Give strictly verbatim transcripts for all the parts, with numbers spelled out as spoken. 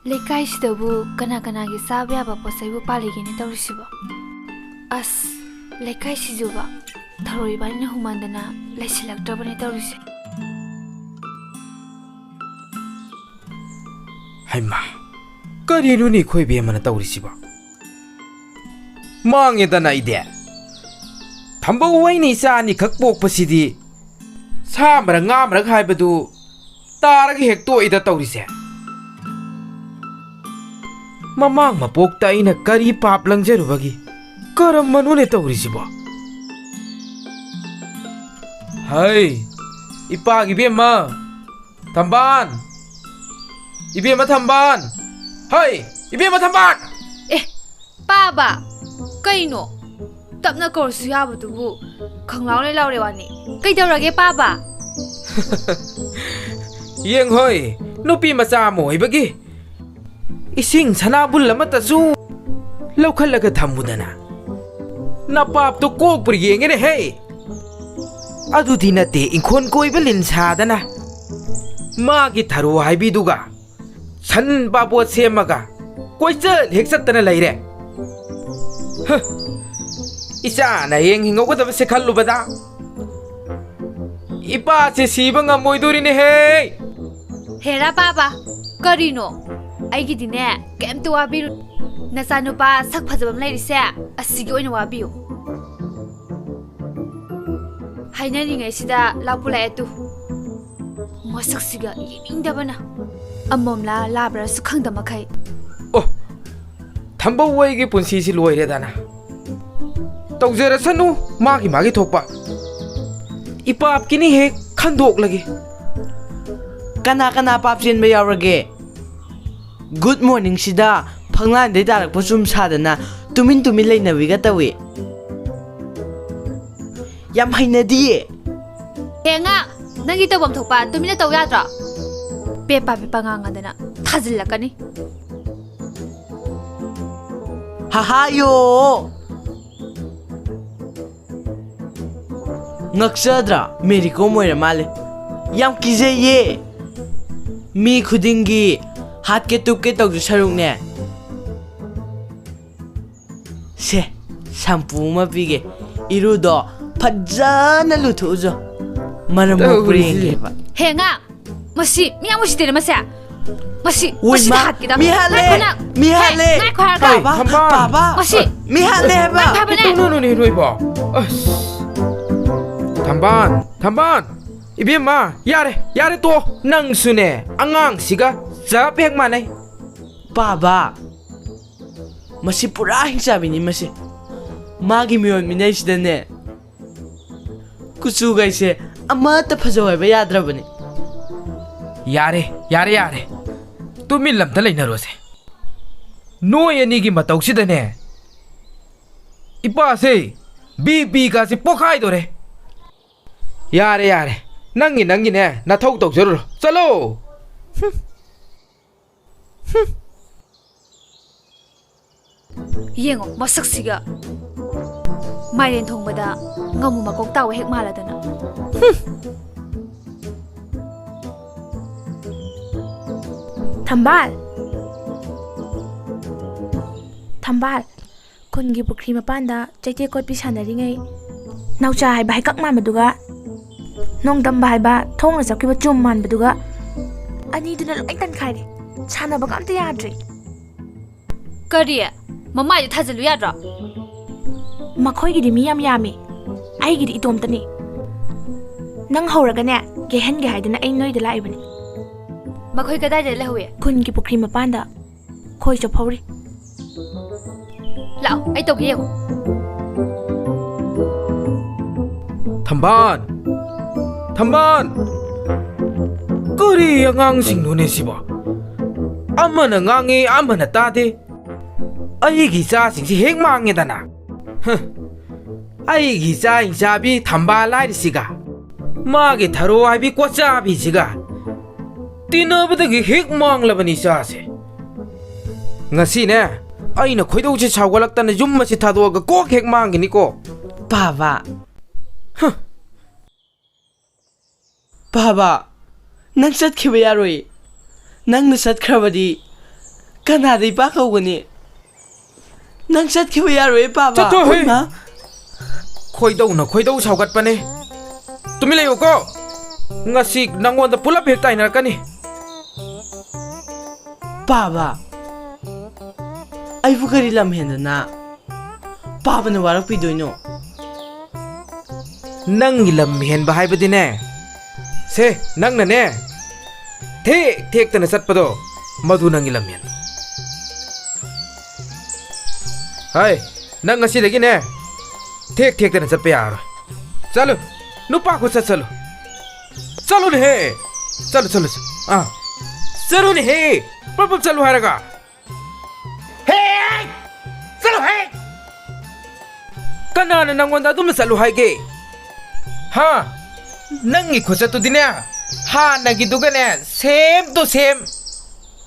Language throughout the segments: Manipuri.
ꯂꯩꯀꯥꯏꯁꯤꯗꯕꯨ ꯀꯅꯥ ꯀꯅꯥꯒꯤ ꯆꯥꯕ ꯌꯥꯕ ꯄꯣꯠ ꯆꯩꯕꯨ ꯄꯥꯜꯂꯤꯒꯦꯅꯦ ꯇꯧꯔꯤꯁꯤꯕꯣ? ꯑꯁ, ꯂꯩꯀꯥꯏꯁꯤꯁꯨꯕ ꯊꯔꯣꯏ ꯏꯕꯥꯅꯤꯅ ꯍꯨꯃꯥꯟꯗꯅ ꯂꯩꯁꯤꯜꯂꯛꯇ꯭ꯔꯕꯅꯦ ꯇꯧꯔꯤꯁꯦ꯫ ꯍꯩꯃꯥ, ꯀꯔꯤꯅꯣꯅꯦ ꯑꯩꯈꯣꯏ ꯏꯕꯦꯝꯃꯅ ꯇꯧꯔꯤꯁꯤꯕꯣ? ꯃꯥꯡꯉꯦꯗꯅ ꯑꯩꯗꯤ꯫ ꯊꯝꯕꯧ ꯑꯩꯅ ꯏꯆꯥ ꯑꯅꯤꯈꯛ ꯄꯣꯛꯄꯁꯤꯗꯤ ꯁꯥ ꯃꯔꯛ ꯉꯥ ꯃꯔꯛ ꯍꯥꯏꯕꯗꯨ ꯇꯥꯔꯒ ꯍꯦꯛ ꯇꯣꯛꯏꯗ ꯇꯧꯔꯤꯁꯦ꯫ ꯃꯃꯥꯡ ꯃꯄꯣꯛꯇ ꯑꯩꯅ ꯀꯔꯤ ꯄꯥꯞ ꯂꯪꯖꯔꯨꯕꯒꯤ ꯀꯔꯝꯕꯅꯣꯅꯦ ꯇꯧꯔꯤꯁꯤꯕꯣ? ꯍꯩ, ꯏꯄꯥꯒꯤ ꯏꯕꯦꯝꯃ, ꯊꯝꯕꯥꯜ! ꯏꯕꯦꯝꯃ ꯊꯝꯕꯥꯜ! ꯍꯩ, ꯏꯕꯦꯝꯃ ꯊꯝꯕꯥꯜ! ꯑꯦ, ꯄꯥꯕ! ꯀꯩꯅꯣ? ꯇꯞꯅ ꯀꯧꯔꯁꯨ ꯌꯥꯕꯗꯨꯕꯨ ꯈꯪꯂꯥꯎꯅ ꯂꯥꯎꯔꯦ ꯋꯥꯅꯤ꯫ ꯀꯩꯗꯧꯔꯒꯦ ꯄꯥꯕ? ꯌꯦꯡꯍꯣꯏ, ꯅꯨꯄꯤ ꯃꯆꯥ ꯑꯃ ꯑꯣꯏꯕꯒꯤ ꯏꯁꯤꯡ ꯁꯅꯥꯕꯨꯜ ꯑꯃꯠꯇꯁꯨ ꯂꯧꯈꯠꯂꯒ ꯊꯝꯃꯨꯗꯅ꯫ ꯅꯄꯥꯞꯇꯣ ꯀꯣꯛꯄ꯭ꯔꯥ ꯌꯦꯡꯒꯦꯅꯦ ꯍꯦ! ꯑꯗꯨꯗꯤ ꯅꯠꯇꯦ, ꯏꯪꯈꯣꯜ ꯀꯣꯏꯕ ꯂꯤꯟ ꯁꯥꯗꯅ ꯃꯥꯒꯤ ꯊꯔꯣ ꯍꯥꯏꯕꯤꯗꯨꯒ ꯁꯟ ꯄꯥꯕꯣꯠ ꯁꯦꯝꯃꯒ ꯀꯣꯏꯆꯠ ꯍꯦꯛ ꯆꯠꯇꯅ ꯂꯩꯔꯦ꯫ ꯍ! ꯏꯆꯥꯅ ꯍꯌꯦꯡ ꯍꯤꯡꯍꯧꯒꯗꯕꯁꯦ ꯈꯜꯂꯨꯕꯗ ꯏꯄꯥꯁꯦ ꯁꯤꯕ ꯉꯝꯃꯣꯏꯗꯣꯔꯤꯅꯦꯍꯦ꯫ ꯍꯦꯔꯥ ꯄꯥꯕ, ꯀꯔꯤꯅꯣ? ꯑꯩꯒꯤꯗꯤꯅꯦ, ꯀꯩꯝꯇ ꯋꯥꯕꯤꯔꯨ꯫ ꯅꯆꯥꯅꯨꯄꯥ ꯁꯛ ꯐꯖꯕ ꯑꯃ ꯂꯩꯔꯤꯁꯦ, ꯑꯁꯤꯒꯤ ꯑꯣꯏꯅ ꯋꯥꯕꯤꯌꯨ꯫ ꯍꯥꯏꯅꯔꯤꯉꯩꯁꯤꯗ ꯂꯥꯛꯄꯨ ꯂꯥꯛꯑꯦ ꯇꯨ꯫ ꯃꯁꯛꯁꯤꯒ ꯌꯦꯡꯅꯤꯡꯗꯕꯅ꯫ ꯑꯃꯣꯝꯂꯥ ꯂꯥꯕ꯭ꯔꯥꯁꯨ ꯈꯪꯗ ꯃꯈꯩ꯫ ꯑꯣ, ꯊꯝꯕꯧ ꯑꯩꯒꯤ ꯄꯨꯟꯁꯤꯁꯤ ꯂꯣꯏꯔꯦꯗꯅ꯫ ꯇꯧꯖꯔꯁꯅꯨ ꯃꯥꯒꯤ ꯃꯥꯒꯤ ꯊꯣꯛꯄ꯫ ꯏꯄꯥꯞꯀꯤꯅꯤ ꯍꯦꯛ ꯈꯟꯗꯣꯛꯂꯒꯦ꯫ ꯀꯅꯥ ꯀꯅꯥ ꯄꯥꯞ ꯆꯦꯟꯕ ꯌꯥꯎꯔꯒꯦ? ꯒꯨꯗ ꯃꯣꯔꯅꯤꯡꯁꯤꯗ ꯐꯪꯂꯥꯟꯗꯩ ꯇꯥꯔꯛꯄ ꯆꯨꯝ ꯁꯥꯗꯅ ꯇꯨꯃꯤꯟ ꯇꯨꯃꯤꯟ ꯂꯩꯅꯕꯤꯒ ꯇꯧꯏ꯫ ꯌꯥꯝ ꯍꯩꯅꯗꯤꯌꯦ꯫ ꯍꯦ ꯑꯉꯥꯡ, ꯅꯪꯒꯤ ꯇꯧꯐꯝ ꯊꯣꯛꯄ ꯇꯨꯃꯤꯟꯅ ꯇꯧ ꯌꯥꯗ꯭ꯔꯣ? ꯄꯦꯄꯥ ꯄꯦꯄꯥ ꯉꯥꯡꯉꯗꯅ ꯊꯥꯖꯤꯜꯂꯛꯀꯅꯤ꯫ ꯍꯥꯍꯥꯌꯣ! ꯉꯛꯆꯗ꯭ꯔꯥ? ꯃꯦꯔꯤ ꯀꯣꯝ ꯑꯣꯏꯔ ꯃꯥꯜꯂꯦ꯫ ꯌꯥꯝ ꯀꯤꯖꯩꯌꯦ꯫ ꯃꯤ ꯈꯨꯗꯤꯡꯒꯤ ꯍꯥꯠꯀꯦ ꯇꯨꯞꯀꯦ ꯇꯧꯗꯣꯏ ꯁꯔꯨꯛꯅꯦ, ꯁꯦ, ꯁꯝꯄꯨ ꯑꯃ ꯄꯤꯒꯦ, ꯏꯔꯨꯗꯣ ꯐꯖꯅ ꯂꯨꯊꯣꯛꯎꯖꯣ, ꯃꯔꯝ ꯃꯣꯛꯄ꯭ꯔꯥ ꯇꯧꯔꯤꯁꯤ꯫ ꯌꯦꯡꯒꯦꯕ꯫ ꯍꯦ, ꯉꯥ! ꯃꯁꯤ ꯃꯤ ꯌꯥꯝ ꯎꯁꯤꯠꯇꯦꯅ, ꯃꯁꯦ꯫ ꯃꯁꯤ, ꯑꯣꯏ, ꯃꯁꯤꯗ ꯃꯥ, ꯍꯥꯠꯀꯦꯗ꯫ ꯃꯤ ꯍꯥꯠꯂꯦ! ꯉꯥꯏꯈꯣ ꯅꯪ꯫ ꯃꯤ ꯍꯦ, ꯍꯥꯠꯂꯦ! ꯉꯥꯏꯈꯣ ꯍꯥꯏꯔꯒ꯫ ꯄꯥꯕ, ꯊꯝꯕꯥꯜ! ꯄꯥꯕ! ꯃꯁꯤ꯫ ꯃꯤ ꯍꯥꯠꯂꯦ ꯍꯥꯏꯕ! ꯉꯥꯏꯈꯣ ꯍꯥꯏꯕꯅꯦ꯫ ꯀꯩꯗꯧꯅꯣꯅꯦ ꯅꯣꯏꯕꯣ? ꯑꯁ! ꯊꯝꯕꯥꯜ! ꯊꯝꯕꯥꯜ! ꯏꯕꯦꯝꯃ, ꯌꯥꯔꯦ, ꯌꯥꯔꯦ, ꯇꯣ꯫ ꯅꯪꯁꯨꯅꯦ, ꯑꯉꯥꯡꯁꯤꯒ ꯆꯞ ꯍꯦꯛ ꯃꯥꯟꯅꯩ꯫ ꯄꯥꯕ, ꯃꯁꯤ ꯄꯨꯔꯥ ꯍꯤꯡꯆꯥꯕꯤꯅꯤ ꯃꯁꯤ꯫ ꯃꯥꯒꯤ ꯃꯤꯑꯣꯠ ꯃꯤꯅꯩꯁꯤꯗꯅꯦ, ꯀꯨꯆꯨꯒꯩꯁꯦ ꯑꯃꯠꯇ ꯐꯖꯧ ꯍꯥꯏꯕ ꯌꯥꯗ꯭ꯔꯕꯅꯤ꯫ ꯌꯥꯔꯦ, ꯌꯥꯔꯦ, ꯌꯥꯔꯦ꯫ ꯇꯨꯃꯤꯟ ꯑꯝꯇ ꯂꯩꯅꯔꯣꯁꯦ꯫ ꯅꯣꯏ ꯑꯅꯤꯒꯤ ꯃꯇꯧꯁꯤꯗꯅꯦ, ꯏꯄꯥꯁꯦ ꯕꯤ ꯄꯤ ꯀꯥꯁꯦ ꯄꯣꯛꯈꯥꯏꯗꯣꯔꯦ꯫ ꯌꯥꯔꯦ, ꯌꯥꯔꯦ꯫ ꯅꯪꯒꯤ, ꯅꯪꯒꯤꯅꯦ, ꯅꯊꯧ ꯇꯧꯖꯔꯨꯔꯣ꯫ ꯆꯠꯂꯣ! ꯍꯨꯝ꯫ ꯍꯨꯝ꯫ ꯌꯦꯡꯉꯣ, ꯃꯁꯛꯁꯤꯒ꯫ ꯃꯥꯏꯔꯦꯟ ꯊꯣꯡꯕꯗ ꯉꯥꯃꯨ ꯃꯀꯣꯛ ꯇꯥꯎꯕ ꯍꯦꯛ ꯃꯥꯜꯂꯗꯅ꯫ ꯍꯨꯝ꯫ ꯊꯝꯕꯥꯜ! ꯊꯝꯕꯥꯜ! ꯈꯨꯟꯒꯤ ꯄꯨꯈ꯭ꯔꯤ ꯃꯄꯥꯟꯗ ꯆꯩꯇꯦꯛ ꯀꯣꯠꯄꯤ ꯁꯥꯟꯅꯔꯤꯉꯩ, ꯅꯥꯎꯆꯥ ꯍꯥꯏꯕ ꯍꯩꯀꯛ ꯃꯥꯟꯕꯗꯨꯒ, ꯅꯣꯡꯗꯝꯕ ꯍꯥꯏꯕ ꯊꯣꯡꯅ ꯆꯞꯈꯤꯕ ꯆꯨꯝ ꯃꯥꯟꯕꯗꯨꯒ, ꯑꯅꯤꯗꯨꯅ ꯂꯣꯏ ꯇꯟꯈꯥꯏꯔꯦ꯫ ꯁꯥꯟꯅꯕꯒ ꯑꯝꯇ ꯌꯥꯗ꯭ꯔꯦ꯫ ꯀꯔꯤ? ꯃꯃꯥꯏꯗꯨ ꯊꯥꯖꯤꯜꯂꯨ ꯌꯥꯗ꯭ꯔꯣ? ꯃꯈꯣꯏꯒꯤꯗꯤ ꯃꯤ ꯌꯥꯝ ꯌꯥꯝꯃꯤ, ꯑꯩꯒꯤꯗꯤ ꯏꯇꯣꯝꯇꯅꯤ꯫ ꯅꯪ ꯍꯧꯔꯒꯅꯦ, ꯀꯦꯍꯟꯒꯦ ꯍꯥꯏꯗꯅ ꯑꯩ ꯅꯣꯏꯗ ꯂꯥꯛꯏꯕꯅꯤ꯫ ꯃꯈꯣꯏ ꯀꯗꯥꯏꯗ ꯂꯩꯍꯧꯋꯤ? ꯈꯨꯟꯒꯤ ꯄꯨꯈ꯭ꯔꯤ ꯃꯄꯥꯟꯗ ꯈꯣꯏ ꯆꯣꯞꯍꯧꯔꯤ꯫ ꯂꯥꯛꯑꯣ, ꯑꯩ ꯇꯧꯒꯦ ꯌꯦꯡꯉꯣ꯫ ꯊꯝꯕꯥꯜ! ꯊꯝꯕꯥꯜ! ꯀꯔꯤ ꯑꯉꯥꯡꯁꯤꯡꯅꯣꯅꯦ ꯁꯤꯕꯣ? ꯑꯃꯅ ꯉꯥꯡꯉꯤ, ꯑꯃꯅ ꯇꯥꯗꯦ꯫ ꯑꯩꯒꯤ ꯏꯆꯥꯁꯤꯡꯁꯤ ꯍꯦꯛ ꯃꯥꯡꯉꯦꯗꯅ꯫ ꯍ, ꯑꯩꯒꯤ ꯏꯆꯥ ꯍꯤꯡꯆꯥꯕꯤ ꯊꯝꯕꯥꯜ ꯍꯥꯏꯔꯤꯁꯤꯒ, ꯃꯥꯒꯤ ꯊꯔꯣ ꯍꯥꯏꯕꯤ ꯀꯣꯆꯥꯕꯤꯁꯤꯒ ꯇꯤꯟꯅꯕꯗꯒꯤ ꯍꯦꯛ ꯃꯥꯡꯂꯕꯅꯤ ꯏꯆꯥꯁꯦ꯫ ꯉꯁꯤꯅꯦ, ꯑꯩꯅ ꯈꯣꯏꯗꯧꯁꯦ ꯁꯥꯎꯒꯠꯂꯛꯇꯅ ꯌꯨꯝ ꯑꯁꯤ ꯊꯥꯗꯣꯛꯑꯒ ꯀꯣꯛ ꯍꯦꯛ ꯃꯥꯡꯈꯤꯅꯤꯀꯣ꯫ ꯄꯥꯕ꯫ ꯍ꯫ ꯄꯥꯕ, ꯅꯪ ꯆꯠꯈꯤꯕ ꯌꯥꯔꯣꯏ꯫ ꯅꯪꯅ ꯆꯠꯈ꯭ꯔꯕꯗꯤ ꯀꯅꯥꯗ ꯏꯄꯥ ꯀꯧꯒꯅꯤ? ꯅꯪ ꯆꯠꯈꯤꯕ ꯌꯥꯔꯣꯏ, ꯄꯥꯕ꯫ ꯆꯠꯊꯣꯛ, ꯍꯨꯏ! ꯏꯃꯥ! ꯈꯣꯏꯗꯧꯅ ꯈꯣꯏꯗꯧ ꯁꯥꯎꯒꯠꯄꯅꯦ꯫ ꯇꯨꯃꯤꯟ ꯂꯩꯌꯨꯀꯣ꯫ ꯉꯁꯤ ꯅꯪꯉꯣꯟꯗ ꯄꯨꯂꯞ ꯍꯦꯛ ꯇꯥꯏꯅꯔꯛꯀꯅꯤ꯫ ꯄꯥꯕ, ꯑꯩꯕꯨ ꯀꯔꯤ ꯂꯝ ꯍꯦꯟꯗꯅ ꯄꯥꯕꯅ ꯋꯥꯔꯛꯄꯤꯗꯣꯏꯅꯣ? ꯅꯪꯒꯤ ꯂꯝ ꯍꯦꯟꯕ ꯍꯥꯏꯕꯗꯤꯅꯦ, ꯁꯦ, ꯅꯪꯅꯅꯦ, ꯊꯦꯛ ꯊꯦꯛꯇꯅ ꯆꯠꯄꯗꯣ, ꯃꯗꯨ ꯅꯪꯒꯤ ꯂꯝ ꯍꯦꯟꯕ꯫ ꯍꯥꯏ, ꯅꯪ ꯉꯁꯤꯗꯒꯤꯅꯦ, ꯊꯦꯛ ꯊꯦꯛꯇꯅ ꯆꯠꯄ ꯌꯥꯔꯔꯣꯏ꯫ ꯆꯠꯂꯨ, ꯅꯨꯄꯥ ꯈꯨꯆꯠ ꯆꯠꯂꯨ꯫ ꯆꯠꯂꯨꯅꯦꯍꯦ꯫ ꯆꯠꯂꯨ, ꯆꯠꯂꯨ, ꯆꯠꯂꯨ꯫ ꯑꯥ, ꯆꯠꯂꯨꯅꯦꯍꯦ꯫ ꯄ꯭ꯔꯞ ꯄ꯭ꯔꯞ ꯆꯠꯂꯨ ꯍꯥꯏꯔꯒ꯫ ꯍꯦ! ꯆꯠꯂꯨ ꯍꯦ! ꯀꯅꯥꯅ ꯅꯪꯉꯣꯟꯗ ꯑꯗꯨꯝꯅ ꯆꯠꯂꯨ ꯍꯥꯏꯒꯦ? ꯍꯥ? ꯅꯪꯒꯤ ꯈꯨꯆꯠꯇꯨꯗꯤꯅꯦ, ꯍꯥꯟꯅꯒꯤꯗꯨꯒꯅꯦ, same to same꯫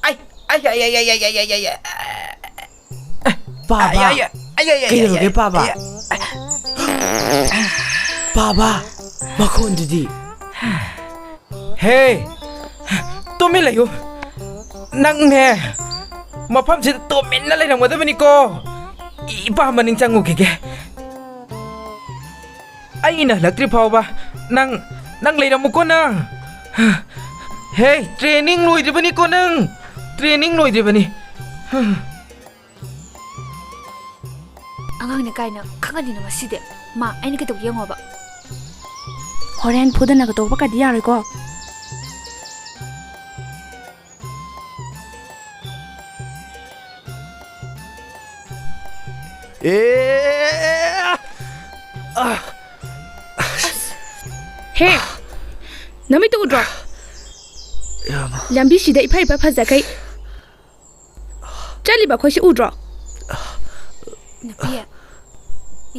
ꯑꯩ, ꯑꯩ, ꯑꯩ꯫ ꯄꯥꯕ, ꯑꯩ, ꯑꯩ, ꯑꯩ, ꯑꯩ, ꯑꯩ, ꯑꯩ, ꯀꯩꯗꯧꯔꯒꯦ, ꯑꯩ, ꯄꯥꯕ? ꯑꯩ, ꯑꯩ꯫ ꯄꯥꯕ, ꯃꯈꯣꯟꯗꯨꯗꯤ꯫ ꯍꯦ, ꯇꯨꯃꯤꯟ ꯂꯩꯌꯨ꯫ ꯅꯪꯅꯦ, ꯃꯐꯝꯁꯤꯗ ꯇꯨꯃꯤꯟꯅ ꯂꯩꯔꯝꯒꯗꯕꯅꯤꯀꯣ꯫ ꯏꯄꯥ ꯃꯅꯤꯡ ꯆꯪꯉꯨꯈꯤꯒꯦ꯫ ꯑꯩꯅ ꯍꯜꯂꯛꯇ꯭ꯔꯤ ꯐꯥꯎꯕ ꯅꯪ, ꯅꯪ ꯂꯩꯔꯝꯃꯨꯀꯣ ꯅꯪ꯫ ꯍꯦ, training ꯂꯣꯏꯗ꯭ꯔꯤꯕꯅꯤꯀꯣ ꯅꯪ꯫ Training ꯂꯣꯏꯗ꯭ꯔꯤꯕꯅꯤ꯫ ꯑꯉꯥꯡꯅꯦ ꯀꯥꯏꯅ ꯈꯪꯍꯜꯂꯤꯅꯣ ꯉꯁꯤꯗꯤ? ꯃꯥ, ꯑꯩꯅ ꯀꯩꯗꯧꯒꯦ ꯌꯦꯡꯉꯣꯕ꯫ ꯍꯣꯔꯦꯟ ꯐꯨꯗꯅꯒ ꯇꯣꯛꯄ ꯀꯗꯤ ꯌꯥꯔꯣꯏꯀꯣ꯫ ꯑꯦ! ꯍꯦ! ꯅꯃꯤꯠꯇꯨ ꯎꯗ꯭ꯔꯣ? ꯏꯌꯥꯝꯕ꯫ ꯂꯝꯕꯤꯁꯤꯗ ꯏꯐ ꯏꯐ ꯐꯖꯈꯩ ꯆꯠꯂꯤꯕ ꯑꯩꯈꯣꯏꯁꯤ ꯎꯗ꯭ꯔꯣ? ꯅꯨꯄꯤ,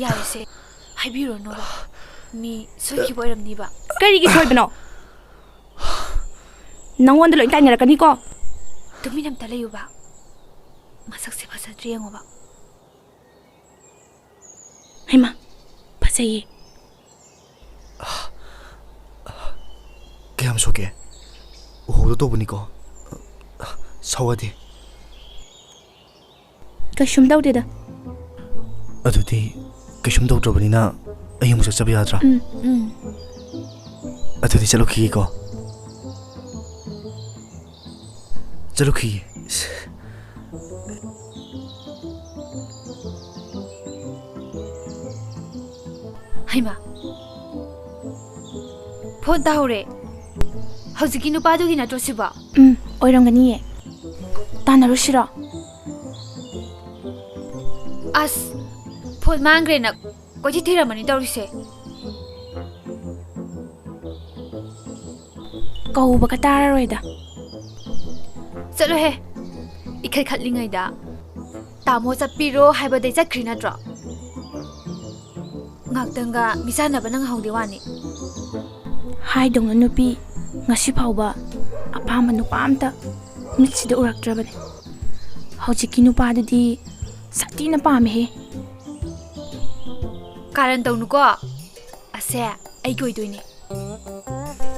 ꯌꯥꯔꯦꯁꯦ, ꯍꯥꯏꯕꯤꯔꯨꯔꯅꯨꯕ꯫ ꯃꯤ ꯁꯣꯏꯈꯤꯕ ꯑꯣꯏꯔꯝꯅꯤꯕ꯫ ꯀꯔꯤꯒꯤ ꯁꯣꯏꯕꯅꯣ? ꯅꯪꯉꯣꯟꯗ ꯂꯣꯏ ꯇꯥꯏꯅꯔꯛꯀꯅꯤꯀꯣ꯫ ꯇꯨꯃꯤꯟ ꯑꯝꯇ ꯂꯩꯌꯨꯕ꯫ ꯃꯁꯛꯁꯦ ꯐꯖꯗ꯭ꯔꯤ ꯌꯦꯡꯉꯣꯕ꯫ ꯍꯩꯃꯥ, ꯐꯖꯩꯌꯦ꯫ ꯀꯌꯥꯝ ꯁꯣꯛꯀꯦ? ꯎꯍꯧꯗ ꯇꯧꯕꯅꯤꯀꯣ꯫ ꯁꯧꯍꯗꯦ꯫ ꯀꯩꯁꯨꯝ ꯇꯧꯗꯦꯗ꯫ ꯑꯗꯨꯗꯤ ꯀꯩꯁꯨꯝ ꯇꯧꯗ꯭ꯔꯕꯅꯤꯅ ꯑꯩ ꯑꯃꯨꯛ ꯆꯠꯆꯕ ꯌꯥꯗ꯭ꯔꯥ? ꯎꯝ꯫ ꯎꯝ꯫ ꯑꯗꯨꯗꯤ ꯆꯠꯂꯨꯈꯤꯒꯦꯀꯣ꯫ ꯆꯠꯂꯨꯈꯤꯒꯦ꯫ ꯍꯩꯃꯥ, ꯐꯣꯟ ꯇꯥꯍꯧꯔꯦ꯫ ꯍꯧꯖꯤꯛꯀꯤ ꯅꯨꯄꯥꯗꯨꯒꯤ ꯅꯠꯇ꯭ꯔꯣ ꯁꯤꯕꯣ? ꯎꯝ, ꯑꯣꯏꯔꯝꯒꯅꯤꯌꯦ꯫ ꯇꯥꯟꯅꯔꯨꯁꯤꯔꯣ? ꯑꯁ, ꯐꯣꯟ ꯃꯥꯡꯈ꯭ꯔꯦꯅ ꯀꯣꯏꯊꯤ ꯊꯤꯔꯝꯃꯅꯤ ꯇꯧꯔꯤꯁꯦ꯫ ꯀꯧꯕꯒ ꯇꯥꯔꯔꯣꯏꯗ꯫ ꯆꯠꯂꯣꯍꯦ, ꯏꯈꯠ ꯈꯠꯂꯤꯉꯩꯗ꯫ ꯇꯥꯃꯣ ꯆꯠꯄꯤꯔꯣ ꯍꯥꯏꯕꯗꯩ ꯆꯠꯈ꯭ꯔꯤ ꯅꯠꯇ꯭ꯔꯣ? ꯉꯥꯛꯇꯪꯒ ꯃꯤꯆꯥꯟꯅꯕ ꯅꯪꯍꯧꯗꯦ ꯋꯥꯅꯤ꯫ ꯍꯥꯏꯗꯧꯅ ꯅꯨꯄꯤ ꯉꯁꯤ ꯐꯥꯎꯕ ꯑꯄꯥꯝꯕ ꯅꯨꯄꯥ ꯑꯝꯇ ꯃꯤꯠꯁꯤꯗ ꯎꯔꯛꯇ꯭ꯔꯕꯅꯤ꯫ ꯍꯧꯖꯤꯛꯀꯤ ꯅꯨꯄꯥꯗꯨꯗꯤ ꯁꯥꯊꯤꯅ ꯄꯥꯝꯃꯦꯍꯦ꯫ ꯀꯥꯔꯟ ꯇꯧꯅꯨꯀꯣ꯫ ꯑꯁꯦ ꯑꯩꯒꯤ ꯑꯣꯏꯗꯣꯏꯅꯦ꯫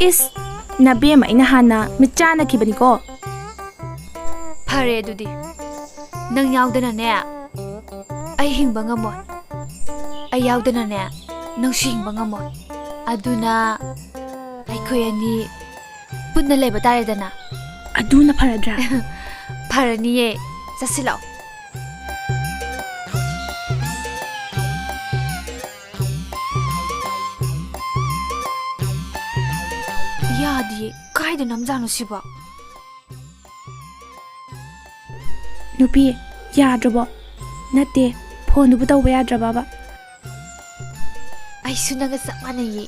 ꯏꯁ, ꯅꯕꯦꯝꯃ ꯑꯩꯅ ꯍꯥꯟꯅ ꯃꯤꯠ ꯆꯥꯟꯅꯈꯤꯕꯅꯤꯀꯣ꯫ ꯐꯔꯦ ꯑꯗꯨꯗꯤ꯫ ꯅꯪ ꯌꯥꯎꯗꯅꯅꯦ ꯑꯩ ꯍꯤꯡꯕ ꯉꯝꯃꯣꯏ꯫ ꯑꯩ ꯌꯥꯎꯗꯅꯅꯦ ꯅꯪꯁꯨ ꯍꯤꯡꯕ ꯉꯝꯃꯣꯏ꯫ ꯑꯗꯨꯅ ꯑꯩꯈꯣꯏ ꯑꯅꯤ ꯄꯨꯟꯅ ꯂꯩꯕ ꯇꯥꯔꯦꯗꯅ꯫ ꯑꯗꯨꯅ ꯐꯔꯗ꯭ꯔꯥ? ꯐꯔꯅꯤꯌꯦ꯫ ꯆꯠꯁꯤꯜꯂꯛꯑꯣ꯫ ꯌꯥꯗꯤꯌꯦ꯫ ꯀꯥꯏꯗ ꯅꯝꯖꯥꯠꯅꯣ ꯁꯤꯕꯣ? ꯅꯨꯄꯤ, ꯌꯥꯗ꯭ꯔꯕꯣ? ꯅꯠꯇꯦ, ꯐꯣꯟꯗꯨꯕꯨ ꯇꯧꯕ ꯌꯥꯗ꯭ꯔꯕꯕ? ꯑꯩꯁꯨ ꯅꯪꯒ ꯆꯞ ꯃꯥꯟꯅꯩꯌꯦ꯫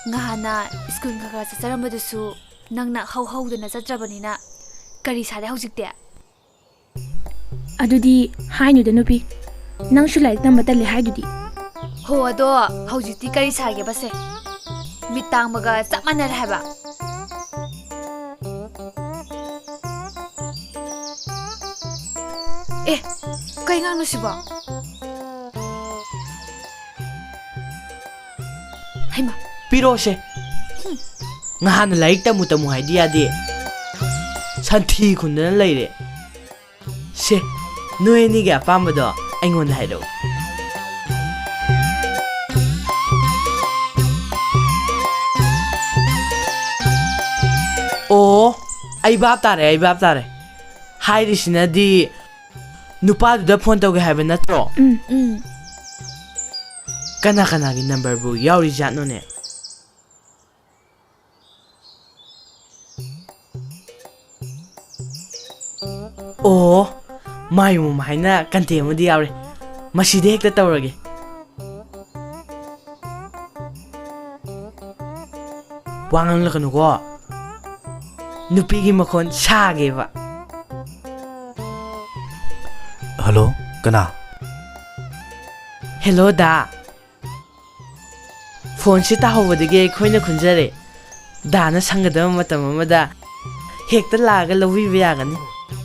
ꯉꯍꯥꯟꯅ ꯁ꯭ꯀꯨꯜ ꯈꯔ ꯈꯔ ꯆꯠꯆꯔꯝꯕꯗꯨꯁꯨ ꯅꯪꯅ ꯍꯧ ꯍꯧꯗꯅ ꯆꯠꯇ꯭ꯔꯕꯅꯤꯅ ꯀꯔꯤ ꯁꯥꯗꯦ ꯍꯧꯖꯤꯛꯇꯤ? ꯑꯗꯨꯗꯤ ꯍꯥꯏꯅꯨꯗ ꯅꯨꯄꯤ, ꯅꯪꯁꯨ ꯂꯥꯏꯔꯤꯛ ꯇꯝꯕ ꯇꯜꯂꯦ ꯍꯥꯏꯗꯨꯗꯤ꯫ ꯍꯣ, ꯑꯗꯣ ꯍꯧꯖꯤꯛꯇꯤ ꯀꯔꯤ ꯁꯥꯒꯦꯕꯁꯦ? ꯃꯤꯠ ꯇꯥꯡꯕꯒ ꯆꯞ ꯃꯥꯟꯅꯔꯦ ꯍꯥꯏꯕ꯫ ꯑꯦ, ꯀꯩ ꯉꯥꯡꯅꯣ ꯁꯤꯕꯣ? ꯍꯩꯃꯥ꯫ ꯄꯤꯔꯛꯑꯣꯁꯦ꯫ ꯍꯨꯝ꯫ ꯉꯍꯥꯟꯅ ꯂꯥꯏꯔꯤꯛ ꯇꯝꯃꯨ ꯇꯝꯃꯨ ꯍꯥꯏꯗꯤ ꯌꯥꯗꯦ꯫ ꯁꯟꯊꯤ ꯈꯨꯟꯗꯅ ꯂꯩꯔꯦ꯫ ꯁꯦ, ꯅꯣꯏ ꯑꯅꯤꯒꯤ ꯑꯄꯥꯝꯕꯗꯣ ꯑꯩꯉꯣꯟꯗ ꯍꯥꯏꯔꯛꯎ꯫ ꯑꯣ, ꯑꯩ ꯚꯥꯞ ꯇꯥꯔꯦ, ꯑꯩ ꯚꯥꯞ ꯇꯥꯔꯦ꯫ ꯍꯥꯏꯔꯤꯁꯤꯅꯗꯤ ꯅꯨꯄꯥꯗꯨꯗ ꯐꯣꯟ ꯇꯧꯒꯦ ꯍꯥꯏꯕ ꯅꯠꯇ꯭ꯔꯣ? ꯎꯝ꯫ ꯎꯝ꯫ ꯀꯅꯥ ꯀꯅꯥꯒꯤ ꯅꯝꯕꯔꯕꯨ ꯌꯥꯎꯔꯤꯖꯥꯠꯅꯣꯅꯦ? ꯑꯣ, ꯃꯥꯏ ꯃꯣꯝ ꯍꯥꯏꯅ ꯀꯟꯇꯦꯛ ꯑꯃꯗꯤ ꯌꯥꯎꯔꯦ꯫ ꯃꯁꯤꯗ ꯍꯦꯛꯇ ꯇꯧꯔꯒꯦ꯫ ꯋꯥ ꯉꯥꯡꯂꯛꯀꯅꯨꯀꯣ꯫ ꯅꯨꯄꯤꯒꯤ ꯃꯈꯣꯟ ꯁꯥꯒꯦꯕ꯫ ꯍꯜꯂꯣ, ꯀꯅꯥ? ꯍꯦꯜꯂꯣ, ꯗꯥ꯫ ꯐꯣꯟꯁꯤ ꯇꯥꯍꯧꯕꯗꯒꯤ ꯑꯩꯈꯣꯏꯅ ꯈꯨꯟꯖꯔꯦ꯫ ꯗꯥꯅ ꯁꯪꯒꯗꯕ ꯃꯇꯝ ꯑꯃꯗ ꯍꯦꯛꯇ ꯂꯥꯛꯑꯒ ꯂꯧꯕꯤꯕ ꯌꯥꯒꯅꯤ꯫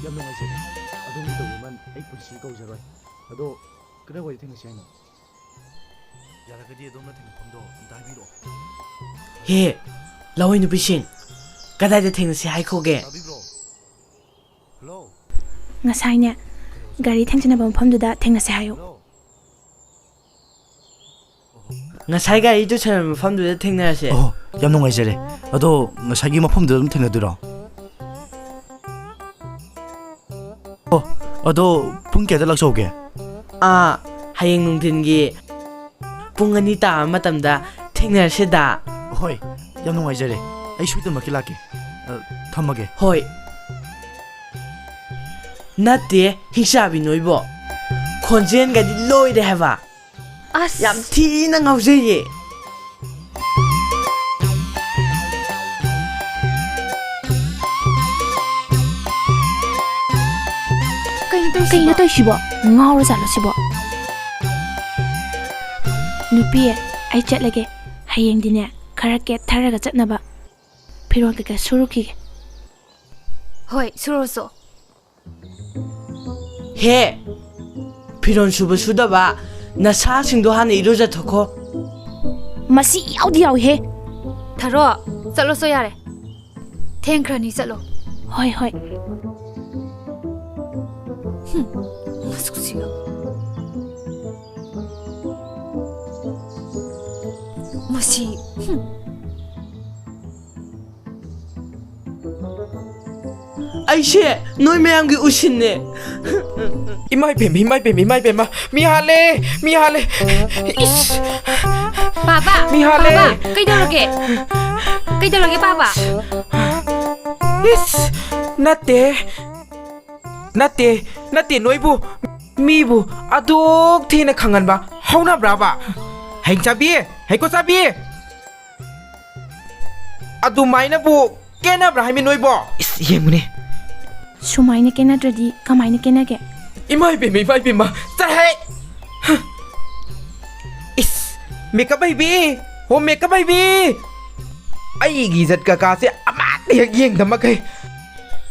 ꯌꯥꯝ ꯅꯨꯡꯉꯥꯏꯖꯔꯦ꯫ ꯑꯗꯣꯝꯒꯤ ꯇꯧꯕꯤꯃꯜ ꯑꯩ ꯄꯨꯟꯁꯤ ꯀꯧꯖꯔꯣꯏ꯫ ꯑꯗꯣ ꯀꯗꯥꯏꯋꯥꯏꯗ ꯊꯦꯡꯅꯁꯤ ꯍꯥꯏꯅꯣ? ꯌꯥꯔꯒꯗꯤ ꯑꯗꯣꯝꯅ ꯊꯦꯡꯅꯐꯝꯗꯣ ꯑꯝꯇ ꯍꯥꯏꯕꯤꯔꯛꯑꯣ꯫ ꯍꯦ, ꯂꯋꯥꯏ ꯅꯨꯄꯤꯁꯤꯡ, ꯀꯗꯥꯏꯗ ꯊꯦꯡꯅꯁꯤ ꯍꯥꯏꯈꯣꯒꯦ? ꯇꯥꯕꯤꯕ꯭ꯔꯣ? ꯍꯜꯂꯣ꯫ ꯉꯁꯥꯏꯅꯦ, ꯒꯥꯔꯤ ꯊꯦꯡꯖꯤꯟꯅꯕ ꯃꯐꯝꯗꯨꯗ ꯊꯦꯡꯅꯁꯦ ꯍꯥꯏꯌꯨ꯫ ꯍꯜꯂꯣ꯫ ꯉꯁꯥꯏ ꯒꯥꯔꯤ ꯇꯨꯁꯟꯅꯕ ꯃꯐꯝꯗꯨꯗ ꯊꯦꯡꯅꯔꯁꯦ꯫ ꯑꯣ, ꯌꯥꯝ ꯅꯨꯡꯉꯥꯏꯖꯔꯦ꯫ ꯑꯗꯣ ꯉꯁꯥꯏꯒꯤ ꯃꯐꯝꯗꯨꯗ ꯑꯗꯨꯝ ꯊꯦꯡꯅꯗꯣꯏꯔꯣ? ꯑꯣ, ꯑꯗꯣ ꯄꯨꯡ ꯀꯌꯥꯗ ꯂꯥꯛꯆꯧꯒꯦ? ꯑꯥ, ꯍꯌꯦꯡ ꯅꯨꯡꯊꯤꯟꯒꯤ ꯄꯨꯡ ꯑꯅꯤ ꯇꯥꯕ ꯃꯇꯝꯗ ꯊꯦꯡꯅꯔꯁꯦ, ꯗꯥ꯫ ꯍꯣꯏ, ꯌꯥꯝ ꯅꯨꯡꯉꯥꯏꯖꯔꯦ꯫ ꯑꯩ ꯁꯣꯏꯗꯅꯃꯛꯀꯤ ꯂꯥꯛꯀꯦ꯫ ꯑ, ꯊꯝꯃꯒꯦ꯫ ꯍꯣꯏ꯫ ꯅꯠꯇꯦ, ꯍꯤꯡꯆꯥꯕꯤ ꯅꯣꯏꯕꯣ꯫ ꯈꯣꯟꯖꯦꯜꯒꯗꯤ ꯂꯣꯏꯔꯦ ꯍꯥꯏꯕ꯫ ꯑꯁ꯫ ꯌꯥꯝ ꯊꯤꯅ ꯉꯥꯎꯖꯩꯌꯦ꯫ ꯀꯩꯅꯣ ꯇꯧꯔꯤꯁꯤꯕꯣ? ꯀꯩꯅꯣ ꯇꯧꯔꯤꯁꯤꯕꯣ? ꯉꯥꯎꯔꯖꯥꯠꯂꯣ ꯁꯤꯕꯣ? ꯅꯨꯄꯤ, ꯑꯩ ꯆꯠꯂꯒꯦ꯫ ꯍꯌꯦꯡꯗꯤꯅꯦ, ꯈꯔ ꯀꯦꯊꯔꯒ ꯆꯠꯅꯕ ꯐꯤꯔꯣꯜ ꯀꯩꯀꯥ ꯁꯨꯔꯨꯈꯤꯒꯦ꯫ ꯍꯣꯏ, ꯁꯨꯔꯨꯁꯣ꯫ ꯍꯦ! ꯐꯤꯔꯣꯜ ꯁꯨꯕ ꯁꯨꯗꯕ ꯅꯁꯥꯁꯤꯡꯗꯣ ꯍꯥꯟꯅ ꯏꯔꯨꯖꯊꯣꯛꯈꯣ꯫ ꯃꯁꯤ ꯌꯥꯎꯗꯤ ꯌꯥꯎꯏꯍꯦ꯫ ꯊꯔꯣ, ꯆꯠꯂꯣꯁꯣ ꯌꯥꯔꯦ꯫ ꯊꯦꯡꯈ꯭ꯔꯅꯤ, ꯆꯠꯂꯣ꯫ ꯍꯣꯏ, ꯍꯣꯏ꯫ ꯍꯨꯝ, ꯃꯁꯛꯁꯤꯒ꯫ ꯃꯁꯤ, ꯍꯨꯝ꯫ ꯑꯩꯁꯦ ꯅꯣꯏ ꯃꯌꯥꯝꯒꯤ ꯎꯁꯤꯟꯅꯦ꯫ ꯏꯃꯥ ꯏꯕꯦꯝꯃ, ꯏꯃꯥ ꯏꯕꯦꯝꯃ, ꯏꯃꯥ ꯏꯕꯦꯝꯃ, ꯃꯤ ꯍꯥꯠꯂꯦ, ꯃꯤ ꯍꯥꯠꯂꯦ꯫ ꯏꯁ! ꯄꯥꯕ, ꯃꯤ ꯍꯥꯠꯂꯦ꯫ ꯄꯥꯕ, ꯀꯩꯗꯧꯔꯒꯦ? ꯀꯩꯗꯧꯔꯒꯦ, ꯄꯥꯕ? ꯏꯁ! ꯅꯠꯇꯦ, ꯅꯠꯇꯦ, ꯅꯠꯇꯦ, ꯅꯣꯏꯕꯨ, ꯃꯤꯕꯨ ꯑꯗꯨꯛ ꯊꯤꯅ ꯈꯪꯍꯟꯕ ꯍꯧꯅꯕ꯭ꯔꯕ? ꯍꯩ ꯆꯥꯕꯤ, ꯍꯩꯀꯣ ꯆꯥꯕꯤ! ꯑꯗꯨꯃꯥꯏꯅꯕꯨ ꯀꯦꯅꯕ꯭ꯔꯥ ꯍꯥꯏꯃꯤ ꯅꯣꯏꯕꯣ? ꯏꯁ, ꯌꯦꯡꯉꯨꯅꯦ꯫ ꯁꯨꯃꯥꯏꯅ ꯀꯦꯅꯗ꯭ꯔꯗꯤ ꯀꯃꯥꯏꯅ ꯀꯦꯅꯒꯦ? ꯏꯃꯥ ꯏꯕꯦꯝꯃ, ꯏꯃꯥ ꯏꯕꯦꯝꯃ, ꯆꯠꯍꯦ! ꯍ! ꯏꯁ, ꯃꯦꯀꯞ ꯍꯩꯕꯤ! ꯍꯣ, ꯃꯦꯀꯞ ꯍꯩꯕꯤ! ꯑꯩꯒꯤ ꯏꯖꯠ ꯀꯀꯥꯁꯦ ꯑꯃꯠꯇ ꯍꯦꯛ ꯌꯦꯡꯗ ꯃꯈꯩ꯫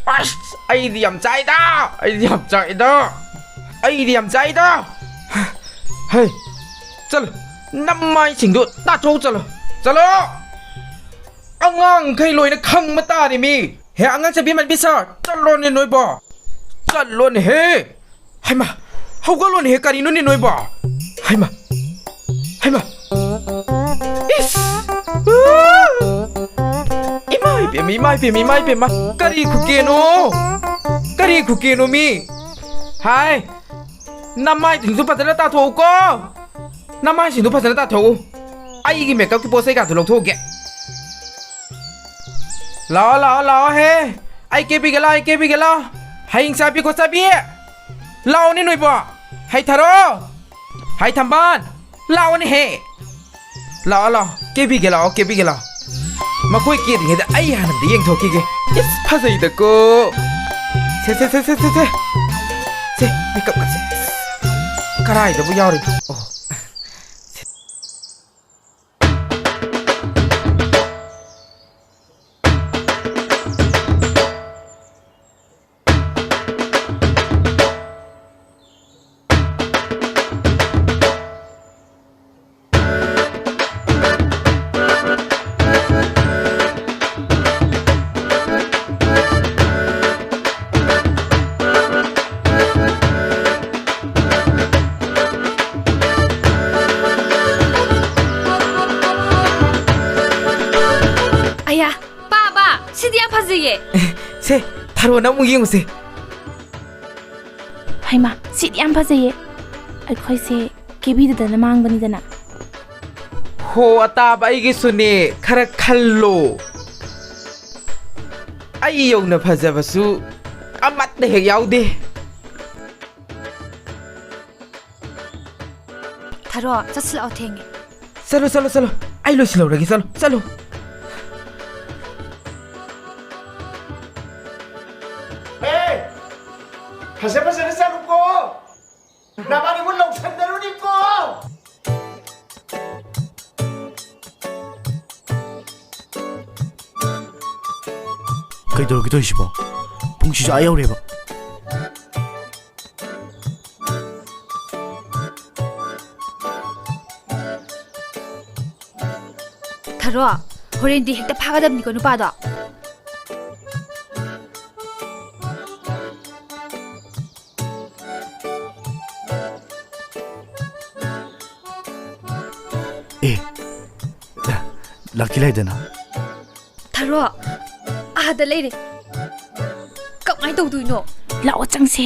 ꯑꯁ, ꯑꯩꯗꯤ ꯌꯥꯝ ꯆꯥꯏꯗ! ꯑꯩꯗꯤ ꯌꯥꯝ ꯆꯥꯏꯗ! ꯑꯩꯗꯤ ꯌꯥꯝ ꯆꯥꯏꯗ! ꯍ! ꯍꯦ, ꯆꯠꯂꯣ! ꯅꯃꯥꯏꯁꯤꯡꯗꯨ ꯇꯥꯊꯣꯛꯎ ꯆꯠꯂꯣ! ꯆꯠꯂꯣ! ꯑꯉꯥꯡꯈꯩ ꯂꯣꯏꯅ ꯈꯪꯕ ꯇꯥꯔꯦ ꯃꯤ! ꯍꯦ, ꯑꯉꯥꯡ ꯆꯠꯄꯤ ꯃꯟꯕꯤ ꯁꯥꯔ, ꯆꯠꯂꯣꯅꯦ ꯅꯣꯏꯕꯣ! ꯆꯠꯂꯣꯅꯦ ꯍꯦ! ꯍꯩꯃꯥ! ꯍꯧꯒꯠꯂꯣꯅꯦ ꯍꯦ, ꯀꯔꯤꯅꯣꯅꯦ ꯅꯣꯏꯕꯣ? ꯍꯩꯃꯥ! ꯍꯩꯃꯥ! ꯏꯁ! ꯏꯃꯥ ꯏꯕꯦꯝꯃ, ꯏꯃꯥ ꯏꯕꯦꯝꯃ, ꯏꯃꯥ ꯏꯕꯦꯝꯃ! ꯀꯔꯤ ꯈꯨꯀꯦꯅꯣ? ꯀꯔꯤ ꯈꯨꯀꯦꯅꯣ ꯃꯤ? ꯍꯥꯏ! ꯅꯃꯥꯏꯗꯨꯁꯨ ꯐꯖꯅ ꯇꯥꯊꯣꯛꯎꯀꯣ! ꯅꯃꯥꯏꯁꯤꯡꯗꯨ ꯐꯖꯅ ꯇꯥꯊꯣꯛꯎ꯫ ꯑꯩꯒꯤ ꯃꯦꯀꯞꯀꯤ ꯄꯣꯠ ꯆꯩ ꯀꯥꯗꯨ ꯂꯧꯊꯣꯛꯎꯒꯦ꯫ ꯂꯥꯛꯑꯣ, ꯂꯥꯛꯑꯣ, ꯂꯥꯛꯑꯣ ꯍꯦ! ꯑꯩ ꯀꯦꯕꯤꯒꯦ ꯂꯥꯛꯑꯣ, ꯑꯩ ꯀꯦꯕꯤꯒꯦ ꯂꯥꯛꯑꯣ꯫ ꯍꯌꯦꯡ ꯆꯥꯕꯤ ꯈꯣꯠꯆꯥꯕꯤ! ꯂꯥꯛꯑꯣꯅꯦ ꯅꯣꯏꯕꯣ! ꯍꯩꯊꯔꯣ! ꯍꯩꯊꯝꯕꯥꯜ! ꯂꯥꯛꯑꯣꯅꯦ ꯍꯦ! ꯂꯥꯛꯑꯣ, ꯂꯥꯛꯑꯣ꯫ ꯀꯦꯕꯤꯒꯦ ꯂꯥꯛꯑꯣ, ꯀꯦꯕꯤꯒꯦ ꯂꯥꯛꯑꯣ꯫ ꯃꯈꯣꯏ ꯀꯦꯔꯤꯉꯩꯗ ꯑꯩ ꯍꯥꯟꯅ ꯑꯝꯇ ꯌꯦꯡꯊꯣꯛꯈꯤꯒꯦ꯫ ꯏꯁ, ꯐꯖꯩꯗꯀꯣ꯫ ꯁꯦ, ꯁꯦ, ꯁꯦ꯫ ꯁꯦ, ꯃꯦꯀꯞꯀꯁꯦ꯫ ꯀꯔꯥꯏꯗꯕꯨ ꯌꯥꯎꯔꯤꯅꯣ? ꯑꯣ꯫ ꯐꯖꯩꯌꯦ꯫ ꯁꯦ, ꯊꯔꯣꯅ ꯑꯃꯨꯛ ꯌꯦꯡꯉꯨꯁꯦ꯫ ꯍꯩꯃꯥ, ꯁꯤꯗꯤ ꯌꯥꯝ ꯐꯖꯩꯌꯦ꯫ ꯑꯩꯈꯣꯏꯁꯦ ꯀꯦꯕꯤꯗꯗꯅ ꯃꯥꯡꯕꯅꯤꯗꯅ꯫ ꯍꯣ, ꯑꯇꯥꯕ ꯑꯩꯒꯤꯁꯨꯅꯦ, ꯈꯔ ꯈꯜꯂꯣ꯫ ꯑꯩ ꯌꯧꯅ ꯐꯖꯕꯁꯨ ꯑꯃꯠꯇ ꯍꯦꯛ ꯌꯥꯎꯗꯦ꯫ ꯊꯔꯣ, ꯆꯠꯁꯤꯜꯂꯛꯑꯣ, ꯊꯦꯡꯉꯦ꯫ ꯆꯠꯂꯣ, ꯆꯠꯂꯣ, ꯆꯠꯂꯣ꯫ ꯑꯩ ꯂꯣꯏꯁꯤꯜꯍꯧꯔꯒꯦ, ꯆꯠꯂꯣ, ꯆꯠꯂꯣ꯫ ꯑꯦ! ꯐꯖ ꯐꯖꯅ ꯆꯠꯂꯨꯀꯣ꯫ ꯅꯕꯥꯅꯤꯕꯨ ꯂꯧꯁꯟꯗꯔꯨꯅꯤꯀꯣ꯫ ꯀꯩꯗꯧꯔꯒꯦ ꯇꯧꯔꯤꯁꯤꯕꯣ? ꯄꯨꯡꯁꯤꯁꯨ ꯑꯥ ꯌꯧꯔꯦꯕ꯫ ꯊꯔꯣ, ꯍꯣꯔꯦꯟꯗꯤ ꯍꯦꯛꯇ ꯐꯥꯒꯗꯕꯅꯤꯀꯣ ꯅꯨꯄꯥꯗꯣ꯫ ꯑꯦ, ꯂꯥꯛꯇꯤ ꯂꯥꯛꯏꯗꯅ꯫ ꯊꯔꯣ, ꯑꯥꯗ ꯂꯩꯔꯦ꯫ ꯀꯃꯥꯏ ꯇꯧꯗꯣꯏꯅꯣ? ꯂꯥꯛꯑꯣ, ꯆꯪꯁꯦ꯫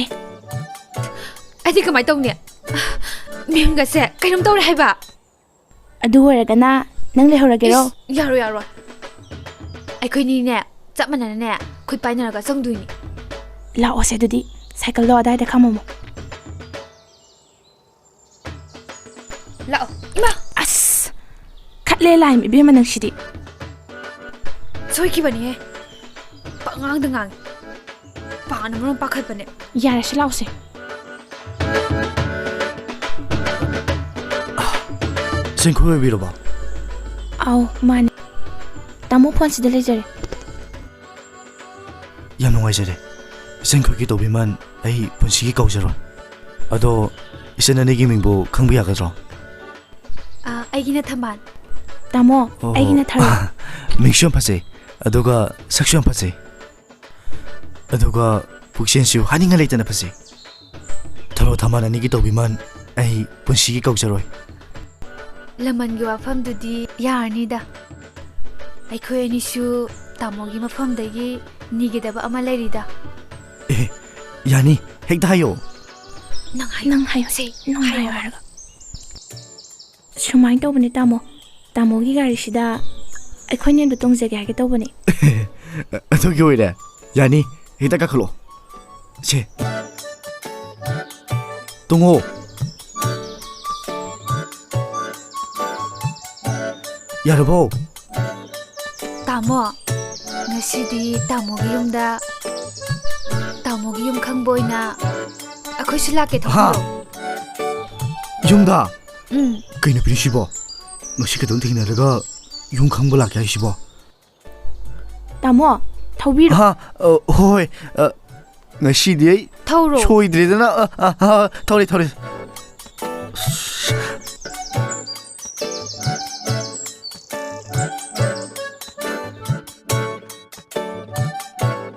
ꯑꯩꯗꯤ ꯀꯃꯥꯏ ꯇꯧꯅꯤ? ꯃꯦꯝꯒꯁꯦ ꯀꯩꯅꯣꯝ ꯇꯧꯔꯦ ꯍꯥꯏꯕ꯫ ꯑꯗꯨ ꯑꯣꯏꯔꯒꯅ ꯅꯪ ꯂꯩꯍꯧꯔꯒꯦꯔꯣ? ꯏꯁ, ꯌꯥꯔꯣꯏ, ꯌꯥꯔꯣꯏ꯫ ꯑꯩꯈꯣꯏꯅꯤꯅꯦ, ꯆꯞ ꯃꯥꯟꯅꯅꯅꯦ, ꯈꯨꯠ ꯄꯥꯏꯅꯔꯒ ꯆꯪꯗꯣꯏꯅꯤ꯫ ꯂꯥꯛꯑꯣꯁꯦ ꯑꯗꯨꯗꯤ, ꯁꯥꯏꯀꯜꯗꯣ ꯑꯗꯥꯏꯗ ꯈꯥꯝꯃꯝꯃꯣ꯫ ꯂꯥꯛꯑꯣ꯫ ꯏꯃꯥ! ꯑꯁ! ꯈꯠꯂꯦ ꯂꯥꯏꯃ ꯏꯕꯦꯝꯃ ꯅꯪꯁꯤꯗꯤ꯫ ꯁꯣꯏꯈꯤꯕꯅꯤꯍꯦ꯫ ꯄꯉꯥꯡꯗ ꯉꯥꯡꯉꯤ꯫ ꯄꯥꯅ ꯃꯔꯣꯝ ꯄꯥꯈꯠꯄꯅꯦ꯫ ꯌꯥꯔꯦꯁꯦ, ꯂꯥꯛꯑꯣꯁꯦ꯫ ꯁꯦꯡꯈꯣꯏ ꯑꯣꯏꯕꯤꯔꯕꯣ? ꯑꯧ, ꯃꯥꯅꯦ꯫ ꯇꯥꯃꯣ ꯐꯣꯟꯁꯤꯗ ꯂꯩꯖꯔꯦ꯫ ꯌꯥꯝ ꯅꯨꯡꯉꯥꯏꯖꯔꯦ꯫ ꯏꯆꯟꯈꯣꯏꯒꯤ ꯇꯧꯕꯤꯃꯜ ꯑꯩ ꯄꯨꯟꯁꯤꯒꯤ ꯀꯥꯎꯖꯔꯣꯏ꯫ ꯑꯗꯣ ꯏꯆꯟ ꯑꯅꯤꯒꯤ ꯃꯤꯡꯕꯨ ꯈꯪꯕ ꯌꯥꯒꯗ꯭ꯔꯣ? ꯑꯥ, ꯑꯩꯒꯤꯅ ꯊꯝꯕꯥꯜ꯫ ꯇꯥꯃꯣ, ꯑꯣ, ꯑꯩꯒꯤꯅ ꯊꯔꯣ꯫ ꯃꯤꯡꯁꯨ ꯌꯥꯝ ꯐꯖꯩ, ꯑꯗꯨꯒ ꯁꯛꯁꯨ ꯌꯥꯝ ꯐꯖꯩ, ꯑꯗꯨꯒ ꯄꯨꯛꯆꯦꯜꯁꯨ ꯍꯥꯏꯅꯤꯡꯉꯥꯏ ꯂꯩꯇꯅ ꯐꯖꯩ꯫ ꯊꯔꯣ ꯊꯝꯕꯥꯜ ꯑꯅꯤꯒꯤ ꯇꯧꯕꯤꯃꯜ ꯑꯩ ꯄꯨꯟꯁꯤꯒꯤ ꯀꯥꯎꯖꯔꯣꯏ꯫ ꯂꯃꯟꯒꯤ ꯋꯥꯐꯝꯗꯨꯗꯤ ꯌꯥꯔꯅꯤꯗ꯫ ꯑꯩꯈꯣꯏ ꯑꯅꯤꯁꯨ ꯇꯥꯃꯣꯒꯤ ꯃꯐꯝꯗꯒꯤ ꯅꯤꯒꯗꯕ ꯑꯃ ꯂꯩꯔꯤꯗ꯫ ꯑꯦ, ꯌꯥꯅꯤ, ꯍꯦꯛꯇ ꯍꯥꯏꯌꯣ꯫ ꯅꯪ ꯍꯥꯏꯌꯣ꯫ ꯅꯪ ꯍꯥꯏꯌꯣ꯫ ꯁꯦ, ꯅꯪ ꯍꯥꯏꯌꯣ ꯍꯥꯏꯔꯒ꯫ ꯁꯨꯃꯥꯏꯅ ꯇꯧꯕꯅꯦ, ꯇꯥꯃꯣ꯫ ꯇꯥꯃꯣꯒꯤ ꯒꯥꯔꯤꯁꯤꯗ ꯑꯩꯈꯣꯏ ꯑꯅꯤꯗꯣ ꯇꯣꯡꯖꯒꯦ ꯍꯥꯏꯒꯦ ꯇꯧꯕꯅꯦ꯫ ꯑꯗꯨꯒꯤ ꯑꯣꯏꯔꯦ? ꯌꯥꯅꯤ, ꯍꯦꯛꯇ ꯀꯥꯈꯠꯂꯣ꯫ ꯁꯦ꯫ ꯇꯣꯡꯉꯣ꯫ ꯌꯥꯔꯕꯣ? ꯇꯥꯃꯣ, ꯉꯁꯤꯗꯤ ꯇꯥꯃꯣꯒꯤ ꯌꯨꯝꯗ, ꯇꯥꯃꯣꯒꯤ ꯌꯨꯝ ꯈꯪꯕ ꯑꯣꯏꯅ ꯑꯩꯈꯣꯏꯁꯨ ꯂꯥꯛꯀꯦ꯫ ꯍꯥ? ꯊꯣꯛꯄꯤꯔꯣ꯫ ꯌꯨꯝꯗ? ꯎꯝ꯫ ꯀꯩꯅꯣ ꯄꯤꯔꯤꯁꯤꯕꯣ? ꯉꯁꯤ ꯈꯛꯇꯪ ꯊꯦꯡꯅꯔꯒ ꯌꯨꯝ ꯈꯪꯕ ꯂꯥꯛꯀꯦ ꯍꯥꯏꯁꯤꯕꯣ? ꯇꯥꯃꯣ, ꯊꯧꯕꯤꯔꯣ꯫ ꯍꯥ, ꯑ, ꯍꯣꯏ, ꯑ, ꯉꯁꯤꯗꯤ ꯑꯩ ꯊꯧꯔꯣ꯫ ꯁꯣꯏꯗ꯭ꯔꯦꯗꯅ, ꯑ, ꯑ, ꯑ, ꯊꯧꯔꯦ, ꯊꯧꯔꯦ꯫